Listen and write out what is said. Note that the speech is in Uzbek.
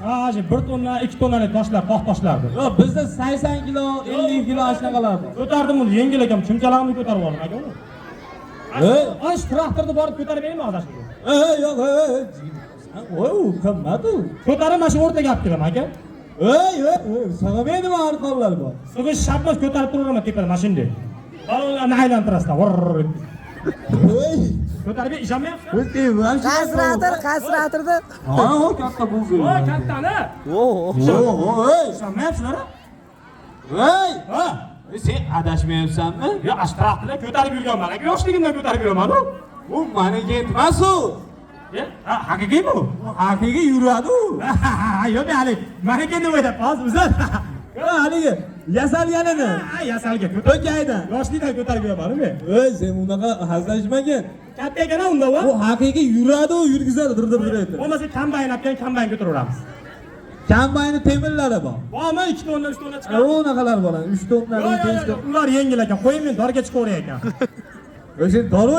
Ha, shu 1 tonna, 2 tonnalik toshlar, tog' toshlardi. Yo'q, bizda 80 kilo, 50 kilo shunaqalar bor. Ko'tardim uni, yengil ekan, chumchalamni ko'tarib oldim aka uni. Ey, Ana shu traktorni borib ko'tarib beraymi hozir shuni? ey, yo'q, ey, ey. Voy, u qimmat u. Ko'tarib mana shu o'rtaga olib kelaman aka. Ey, ey, ey, sig'maydi arqonlar bor. Sig'ish shart emas, ko'tarib turaveraman tepada mana shunday. Balonlarni aylantirasizlar. Vurr. Ey, Ko'tarib ber, ishonmayapsizmi? biz ev Qaysi traktor, qaysi traktorda? Ha, o katta buldozer. Voy, kattani. Oo. Yo'q, ey. Ishonmayapsizlar? Ey! Ha. Sen adashmayapsanmi? Yo, ash traktorlar ko'tarib yurganman aka, yoshligimdan ko'tarib yuraman u. Bu maniki emas u. E, ha, haqiqiy bu. Bu haqiqiy yuradi u. Yo'q, men hali maniki deb o'ylab, hozir uzr. Ha, haligi yasalganini. Ha, yasalgan. O'kaydan. Yoshlikdan ko'tarib yuraman men. Ey, sen unaqa hazillashmagin. Katta ekan unda u. Bu haqiqiy yuradi u, yurgizadi dir dir dir etib. Bo'lmasa kombayn olib keling, kombayn ko'taraveramiz. Kombayni temirlari bor. Bormi 2 tonna, 3 tonna chiqadi. U unaqalar bor. 3 tonna, Yo'q, yo'q, 5 yo'q, tonna. ular yengil ekan. Qo'ying, men dorga chiqaveray ekan. O'sha dori